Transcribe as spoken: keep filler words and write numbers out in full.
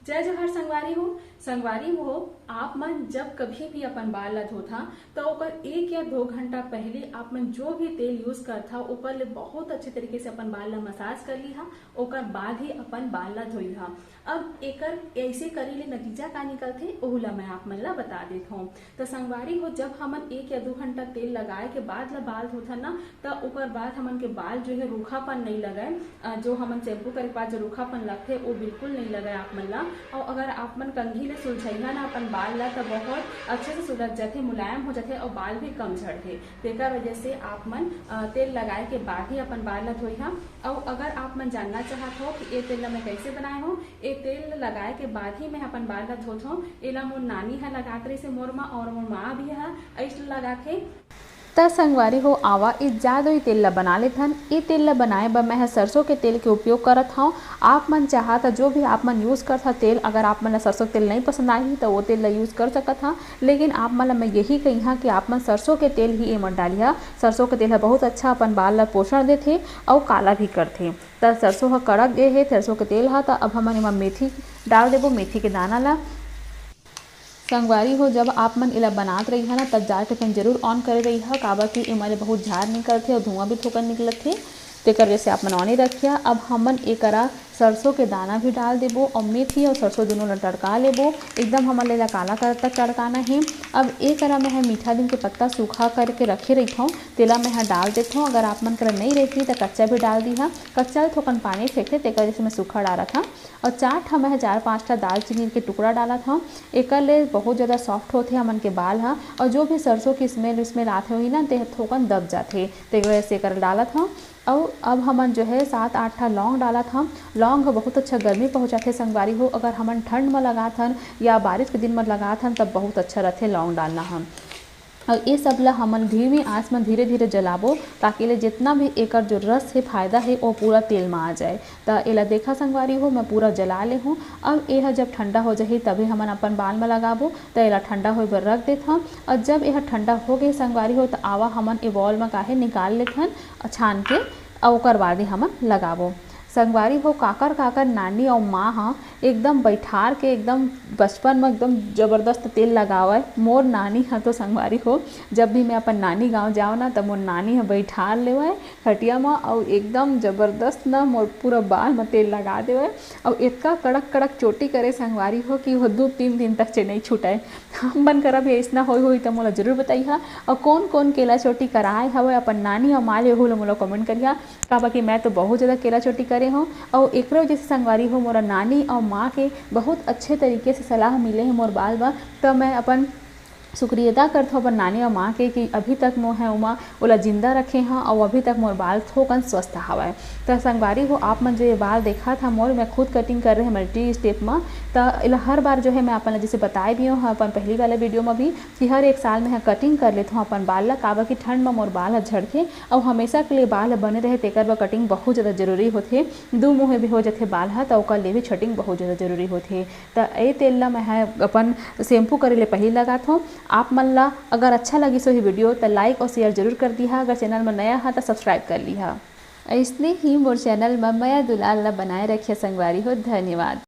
जय जोहार संगवारी हो। संगवारी हो, आप मन जब कभी भी अपन बाल ला धोथा, त ओकर एक या दो घंटा पहले आप मन जो भी तेल use करथा, ओकर ले बहुत अच्छे तरीके से अपन बाल ला massage कर लिहा, ओकर बाद ही अपन बाल ला धोइहा। अब एकर ऐसे करे ले नतीजा का निकलथे, ओहू ला मैं आप मन ला बता देत हौं। त संगवारी हो, जब हमन एक या दो घंटा तेल लगाए के बाद ला बाल धोथन ना, त ओकर बाद हमन के बाल जो है रूखापन नहीं लगय। अ, जो हमन shampoo करे के बाद जो रूखापन लगथे, वो बिल्कुल नहीं लगय आप मन ला। और अगर आप मन कंघी ले सुलझइहा ना अपन बाल ला, त बहुत अच्छे से सुलझ जाथे, मुलायम हो जाथे और बाल भी कम झड़थे। तेकर वजह से आप मन, अ, तेल लगाए के बाद ही अपन बाल ला धोइहा। और अगर आप मन जानना चाहत हो कि ये तेल ला मैं कैसे बनाए हूँ, ये तेल लगाए के बाद ही मैं अपन बाल ला धोत हूँ। एला मोर नानी ह लगात रहिसे मोर माँ, और मोर माँ भी ह अइसन लगाथे। त संगवारी हो, आवा ए जादुई तेल ला बना लेथन। ए तेल ला बनाए बर मैं ह सरसों के तेल के उपयोग करत हौं। आप मन चाहा त जो भी आप मन use करथा तेल, अगर आप मन ला सरसों के तेल नहीं पसंद आही त वो तेल ला use कर सकत हा, लेकिन आप मन ला मैं यही कहिहा कि आप मन सरसों के तेल ही एमन डालिहा। सरसों के तेल ह बहुत अच्छा अपन बाल ला पोषण देथे अउ काला भी करथे। त सरसों ह कड़क गे हे, सरसों के तेल ह। त अब हमन एमा मेथी डाल देबो, मेथी के दाना ला। संगवारी हो, जब आप मन एला बनात रहिहा ना, तब जाके अपन जरूर on करे रहिहा, काबर कि एमा ले बहुत झार निकलथे अउ धुआं भी थोकन निकलथे, तेकर वजह से आप मन on ही रखिहा। अब हमन एकरा सरसों के दाना भी डाल देबो और मेथी और सरसों दोनों ला तड़का लेबो। एकदम हमन ला एला काला करे तक तड़काना हे। अब एकरा मैं ह मीठा नीम के पत्ता सूखा करके रखे रहिथौं, तेला मैं ह डाल देथौं। अगर आप मन करा नहीं रही त कच्चा भी डाल दिहा, कच्चा थोकन पानी फेंकथे, तेकर वजह से मैं सूखा डालत हौं। और चार ठा मैं ह चार पाँच ठा दालचीनी के टुकड़ा डालत हौं। एकर ले बहुत ज़्यादा soft होथे हमन के बाल ह। और जो भी सरसों की smell, smell आथे होही ना, ते थोकन दब जाथे, तेकर वजह से एकर डालत हौं। अउ अब हमन जो है सात आठ ठा लौंग डालत हौं। लौंग ह बहुत अच्छा गर्मी पहुँचाथे संगवारी हो। अगर हमन ठंड म लगात हन या बारिश के दिन म लगात हन, तब बहुत अच्छा रथे लौंग डालना ह। अउ ये सब ला हमन धीमी आंच म धीरे-धीरे जलाबो, ताकि ले जितना भी एकर जो रस हे, फायदा हे, वो पूरा तेल म आ जाए। त एला देखा संगवारी हो, मैं पूरा जला ले हूँ। अब एह जब ठंडा हो जाही, तभी हमन अपन बाल म लगाबो। त एला ठंडा होए बर रख देथन, अउ जब एह ठंडा हो गे संगवारी हो, त आवा हमन ए bowl म काहे निकाल लेथन, छान के, अउ ओकर बाद ही हमन लगाबो। संगवारी हो, काकर काकर नानी अउ माँ ह एकदम बैठार के, एकदम बचपन म एकदम जबरदस्त तेल लगावय। मोर नानी ह तो संगवारी हो, जब भी मैं अपन नानी गाँव जाओ ना, त मोर नानी ह बैठार लेवय खटिया म, अउ एकदम जबरदस्त न मोर पूरा बाल म तेल लगा देवय, अउ एतका कड़क कड़क चोटी करे संगवारी हो कि वो दू तीन दिन तक से नहीं छूटय। हम मन करा भी अइसना होई होई त मोला जरूर बताइहा, अउ कौन कौन केला चोटी कराए हवय अपन नानी अउ माँ ले, ओहू ल मोला comment करिहा। काबर कि मैं तो बहुत ज़्यादा केला चोटी करे हौं, अउ एकरे वजह से संगवारी हो, मोरा नानी अउ माँ के बहुत अच्छे तरीके से सलाह मिले हे मोर बाल बर। त मैं अपन शुक्रिया अदा करथौं अपन नानी अउ माँ के कि अभी तक मोर ह ओमा ओला जिंदा रखे हौं अउ अभी तक मोर बाल थोकन स्वस्थ हवय। त संगवारी हो, आप मन जो ये बाल देखत हा मोर, मैं खुद cutting करे रहें multi step म। त एला हर बार जो है मैं अपन ला जैसे बताए भी हौं अपन पहली वाला video म भी कि हर एक साल मैं ह cutting कर लेथौं अपन बाल ला, काबर कि ठंड म मोर बाल ह झड़थे अउ हमेशा के लिए बाल ह बने रहे, तेकर बर cutting बहुत ज़्यादा जरूरी होथे। दू मुँहे भी हो जाथे बाल ह, त ओकर लिए भी cutting बहुत ज़्यादा जरूरी होथे। त ए तेल ला मैं ह अपन shampoo करे ले पहिली लगाथौं। आप मन ला अगर अच्छा लगिस होही video, त like और share जरूर कर दिहा। अगर channel म नया हा, त subscribe कर लिहा। अइसने ही मोर channel म मया दुलार ला बनाए रखिहा संगवारी हो। धन्यवाद।